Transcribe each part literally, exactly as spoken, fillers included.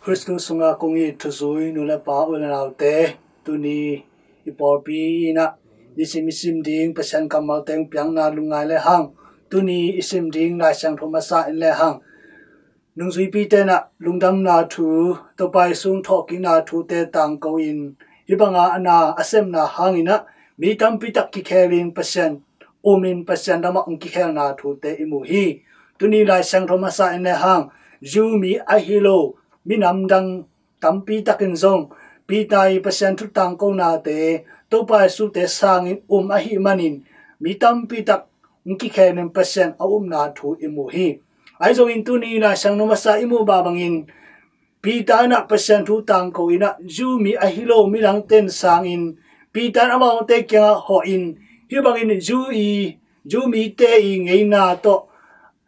Khristu sungah kong it thuzui nu le pa, u le naute, tuni i pawlpi in ah nisim i sim ding Pasian kammalte hong piakna lungngai le hang, tuni i sim ding Lai Siangtho masa in le hang, nungzuipite in ah lungdamna thu, Topa Jesu hong thawhkikna thute tangko in, hih banga a na a sepna hangin ah mi tampi tak kikhel in Pasian um in Pasian lamah hong kikhelna thute i mu hi. Tuni Lai Siangtho masa in le hang, Jew mi ahi lo minam dang tampi takin zong Peter i Pasian thu tangkonate, Topa Jesu-te sangin um ahih manin, mi tampi tak hong kikhel in Pasian a upna thu i mu hi. Ahi zongin tuni Lai Siangtho masa i muh mah bangin, Peter in ah Pasian thu tangko in ah Jew mi ahi lo midangte in sangin, Peter in amaute kiangah hawh in, hih bangin Jew i, Jew mite i ngeina tawh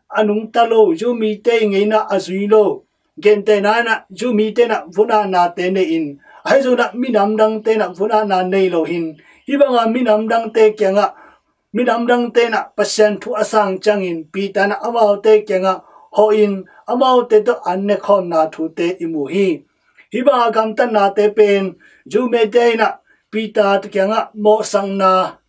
a nungta lo, Jew mite i ngeina a zui lo, gentehna in ah Jew mite in ah vun-atnate nei in, ahi zongin ah minam dangte in ah vun-atna nei lo hi in, hih banga minam dangte kiangah, minam dangte in ah Pasian thu a sang ciangin Peter in ah amaute kiangah hawh in, amaute tawh an nekhawmna thute i mu hi. Hih banga gamtatnate pen Jew mite in ah Peter kiangah mawhsakna,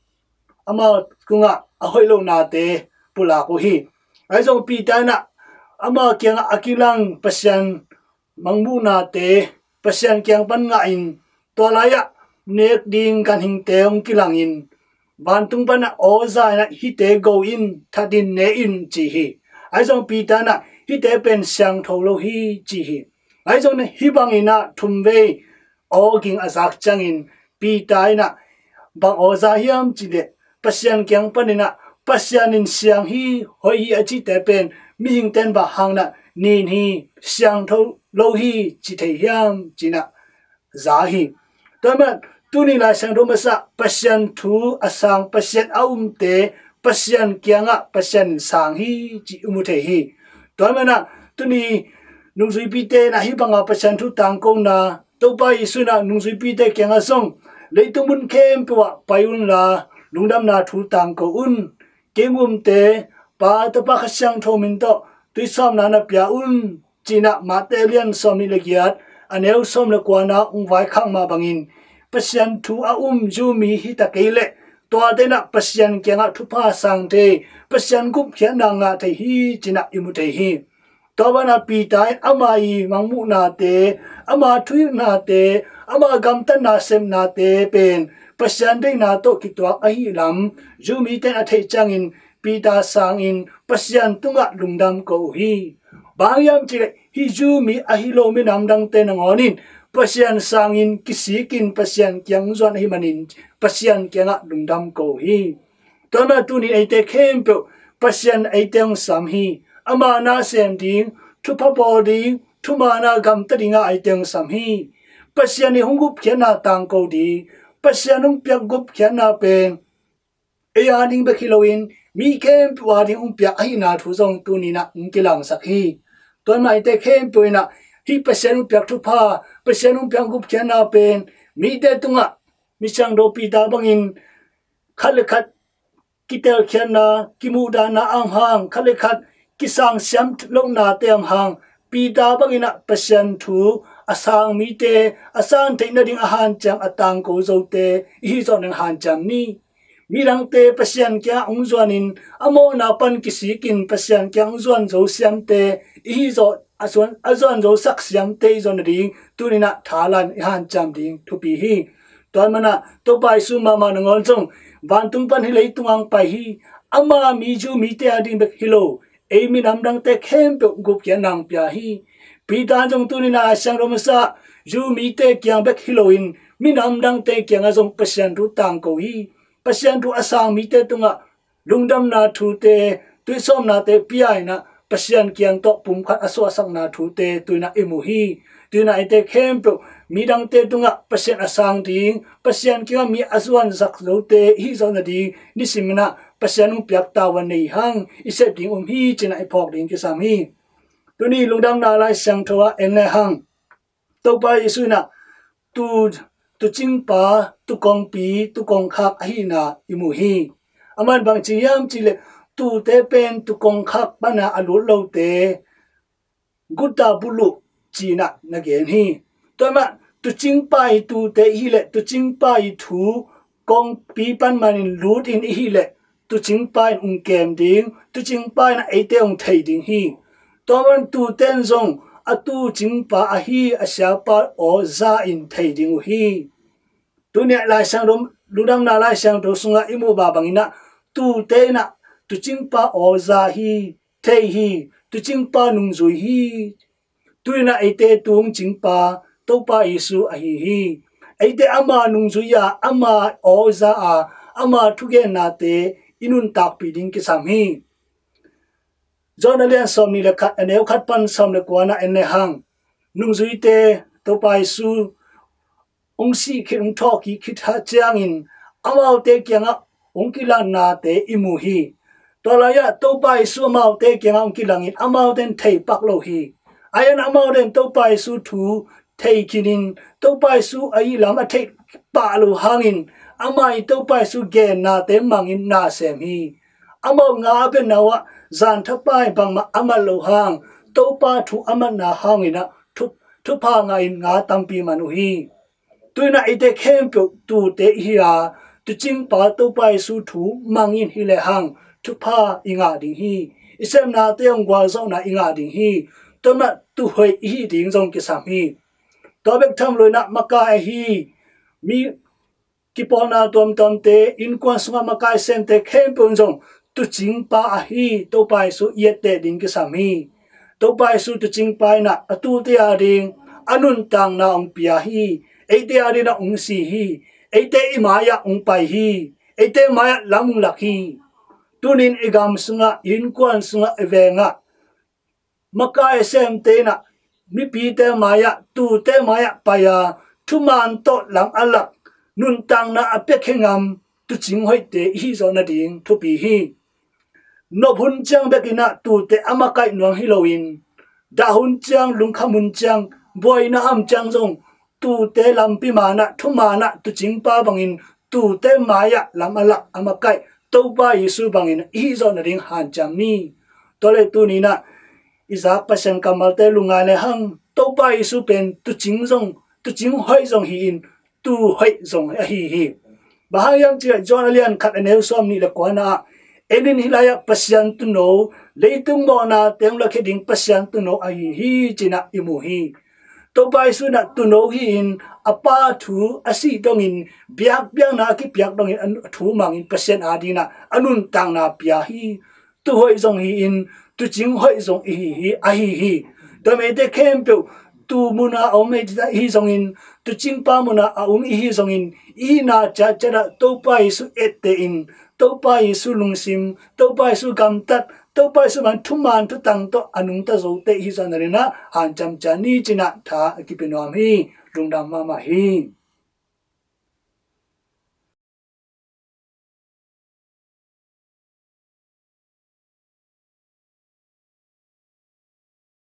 amau tungah a hoih lohnate pulak uh hi. Ahi zong Peter in ah ama kiangah a kilang Pasian mangmuhnate Pasian kiang pan ngah in, tua lai-ah nek ding ganhingte hong kilangin, vantung panah aw za in ah hihte go in, that in, ne in ci hi. Ahi zong Peter in ah hihte pen siangtho lo hi ci hi. Ahi zong hih bangin ah thumvei aw ging a zak ciangin Peter in ah bang aw za hiam cih leh, Pasian kiang panin ah Pasian in siang hi, hoih hi a cihte pen mihingte in bang hang in ah nin hi, siangtho lo hi ci thei hiam ci-in ah za hi. Tua ahih manin tuni Lai Siangtho masa Pasian thu a sang, Pasian a umte Pasian kiangah Pasian in sang hi cih i mu thei hi. Tua ahih manin ah tuni nungzuipite in ah hih banga Pasian thu tangkona, Topa Jesu in ah nungzuipite kiangah zong, leitung mun khempeuh ah pai unla lungdamna thu tangko un. Kei hong umte Pa, Tapa, Kha Siangtho min tawh tuisawpna na pia un ci-in ah Matthai a lian sawmnih le giat, a neu sawm le kuana hong vaikhak mah bangin, Pasian thu a um Jew mi hi ta kei leh tuate in ah Pasian kiangah thupha sang thei, Pasian gupkhiatna ngah thei hi ci-in ah i mu thei hi. Tua banah Peter in ama i mangmuhnate, ama thuhilhnate, ama gamtatna sepnate pen Pasian deihna tawh kituak ahih lam Jew mite in a theih ciangin Peter sangin Pasian tungah lungdam ko uh hi. Bang hang hiam cih leh hih Jew mi ahi lo minam dangte nangawn in Pasian sangin kisikin Pasian kiang zuan ahih manin Pasian kiangah lungdam ko uh hi. Tua ahih manin tuni eite khempeuh Pasian eite hong sam hi. Ama na sem ding, thupha bawl ding, thuman a gamta dingah eite hong sam hi. Pasian i hong gupkhiatna tangko ding, Pasian hong piak gupkhiatna pen ei a ding bek hi loin mi khempeuh a ding hong piak ahihna thu zong tuni in ah hong kilangsak hi. Tua ahih manin eite khempeuh in ah hih Pasian hong piak thupha, Pasian hong piak gupkhiatna pen mite tungah mi siangtho Peter bangin khat le khat kitelkhiatna, kimuhdahna a om hang, khat le khat kisangsiam lohnate a om hang, Peter bangin ah Pasian thu a sang mite, a san theih nading a hanciam a tangko zote i hih zawh nading hanciam ni. Midangte Pasian kiangah hong zuanin a mawhna pan kisikin Pasian kiang hong zuan zo siamte i hih zawh, a zuan, a zuan zosak siamte i zawh nading tuni in ah thalan i hanciam ding thupi hi. Tua ahih manin ah Topa Jesu mahmah nangawn zong vantung pan hih leitung ah hong pai hi. Ama mi Jew mite a ding bek hi lo, ei minam dangte khempeuh gupkhiatna hong pia hi. Peter in zong tuni in ah a siangtho masa Jew mite kiang bek hi loin minam dangte kiangah zong Pasian thu tangko hi. Pasian thu a sang mite tungah lungdamna thute, tuisawpnate pia in ah Pasian kiang tawh pumkhat a suahsakna thute tu-in ah i mu hi. Tu-in ah eite khempeuh midangte tungah Pasian a sang ding, Pasian kiangah mi a zuansak zote i hih zawh nading, nisimin ah Pasian hong piak tavuan nei hang i sep ding um hi ci-in ah i phawk ding kisam hi. Tuni lungdamna Lai Siangtho ah en le hang, Topa Jesu in ah tu, tuucingpa, tuukongpi, tuukongkhak ahihna i mu hi. Aman bang ci hiam cih leh tuute pen tuukongkhak pana a lut lote, guta buluh, ci-in ah na gen hi. Tua mah tuucingpa i tuute i hih leh tuucingpa i thu kongpi pan manin lut in i hih leh tuucingpa in ung kem ding, tuucingpa in ah eite ung thei ding hi. Tua man tuute in zong a tuucingpa ahi a siapa aw za in thei ding uh hi. Tuni ah Lai Siangtho, Lungdamna Lai Siangtho sungah i muh mah bangin ah tuute in ah tuucingpa aw za hi, thei hi, tuucingpa nungzui hi. Tu-in ah eite tuucingpa Topa Jesu ahi hi. Eite ama nungzui a, ama aw za a, ama thugennate i nuntakpih ding kisam hi. John a lian sawmnih le khat, a neu khat pan sawm le kua-na en le hang, nungzuite Topa Jesu ung sih khit, ung thawhkik khit ciangin amaute kiangah ung kilanghnate i mu hi. Tua lai-ah Topa Jesu amaute kiangah ung kilangin amaute in thei pak lo hi. Ahi zongin amaute in Topa Jesu thu thei khinin Topa Jesu ahi lam a theih pah lo hangin ama i Topa Jesu gennate mangin na sem hi. Amau nga a bia nau ah zan thapai bangmah a mat lo hang Topa thu a matna hangin ah thu, thupha ngah in nga tampi man uh hi. Tu-in ah eite khempeuh tuute i hi a, tuucingpa Topa Jesu thu mangin hi le hang thupha i ngah ding hi. I sepnate hong gualzawhna i ngah ding hi. Tua mah tuuhoih i hih ding zong kisam hi. Tua bek tham lo-in ah makai ahi mi kipawlna tuamtuamte, innkuan sungah makai semte khempeuh in zong tuucingpa ahi Topa Jesu i etteh ding kisam hi. Topa Jesu tuucingpa in ah a tuute a ding a nuntakna hong pia hi. Eite a ding ah hong si hi. Eite i mai-ah hong pai hi. Eite mai-ah lam hong lak hi. Tunin i gam sungah, i innkuan sungah, i vengah makai semte in ah mipite mai-ah, tuute mai-ah pai a, thuman tawh lam a lak, nuntakna a pia khe ngam tuucing hoihte i hih zawh nading thupi hi. Nop hun ciang bekin ah tuute a makaih nuam hi loin, dah hun ciang, lungkham hun ciang, buaina a om ciang zong tuute lampi man ah, thuman ah tuucingpa bangin tuute mai-ah lam a lak, a makaih Topa Jesu bangin i hih zawh nading hanciam ni. Tua leh tuni-in ah i zak Pasian kammalte lungngai le hang, Topa Jesu pen tuucing zong, tuucing hoih zong hi-in tuuhoih zong ahi hi. Bang hang hiam cih leh John a lian khat, a neu sawmnih le kua-na ah, en in, hih lai-ah Pasian tuuno, leitung mawhnate hong lakhia ding Pasian tuuno ahi hi, ci-in ah i mu hi. Topa Jesu in ah tuuno hi-in a Pa thu a sih dongin biakpiakna a kipiak dongin a thu mangin Pasian a ding in ah a nuntakna pia hi. Tuuhoih zong hi-in tuucing hoih zong i hi hi, ahi hi. Tua mah eite khempeuh tuu mun a om i hi zongin, tuucingpa mun a a um i hi zongin, i hihna ciatciat ah Topa Jesu etteh in, Topa Jesu lungsim, Topa Jesu gamtat, Topa Jesu bang thuman thutang tawh a nungta zote i hih zawh nading ah hanciam ciat ni, ci-in ah tha a kipia nuam hi. Lungdam mahmah hi.